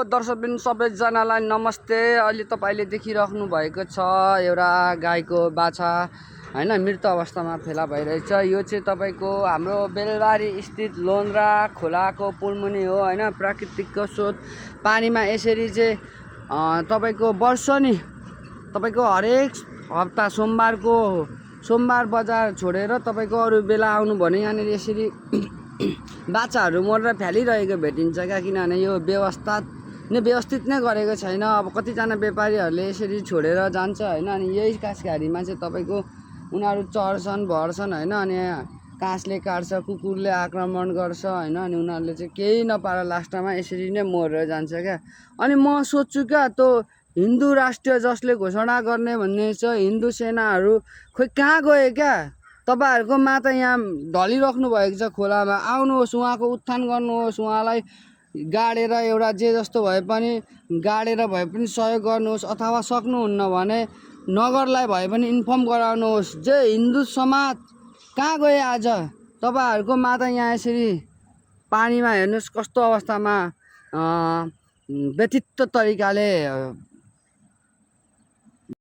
दर्शकबिन सबैजनालाई नमस्ते। अहिले तपाईँले देखिराख्नु भएको छ एउटा गाईको बाछा हैन, मृत अवस्थामा फेला भइरहेछ। यो चाहिँ तपाईँको हाम्रो बेलबारी स्थित लोन्द्रा खोलाको पुलमुनि हो हैन। प्राकृतिकको स्रोत पानीमा यसरी चाहिँ तपाईँको वर्ष नि तपाईँको हरेक हप्ता सोमबार बजार छोडेर तपाईँको अरू बेला आउनु भने यहाँनिर यसरी बाछाहरू मरेर फ्यालिरहेको भेटिन्छ क्या। किनभने यो व्यवस्थित नै गरेको छैन। अब कतिजना व्यापारीहरूले यसरी छोडेर जान्छ हैन। अनि यही काँसघारीमा चाहिँ तपाईँको उनीहरू चढ्छन् भर्छन् हैन। अनि काँसले काट्छ, कुकुरले आक्रमण गर्छ हैन। अनि उनीहरूले चाहिँ केही नपाएर लास्टमा यसरी नै मरेर जान्छ क्या। अनि म सोध्छु क्या, त्यो हिन्दू राष्ट्र जसले घोषणा गर्ने भन्ने छ, हिन्दू सेनाहरू खोइ कहाँ गए क्या। तपाईँहरूको माता यहाँ ढलिराख्नु भएको छ खोलामा। आउनुहोस्, उहाँको उत्थान गर्नुहोस्, उहाँलाई गाडेर एउटा जे जस्तो भए पनि गाडेर भए पनि सहयोग गर्नुहोस्, अथवा सक्नुहुन्न भने नगरलाई भए पनि इन्फर्म गराउनुहोस्। जे हिन्दू समाज कहाँ गए आज? तपाईँहरूको माता यहाँ यसरी पानीमा हेर्नुहोस् कस्तो अवस्थामा व्यथित तरिकाले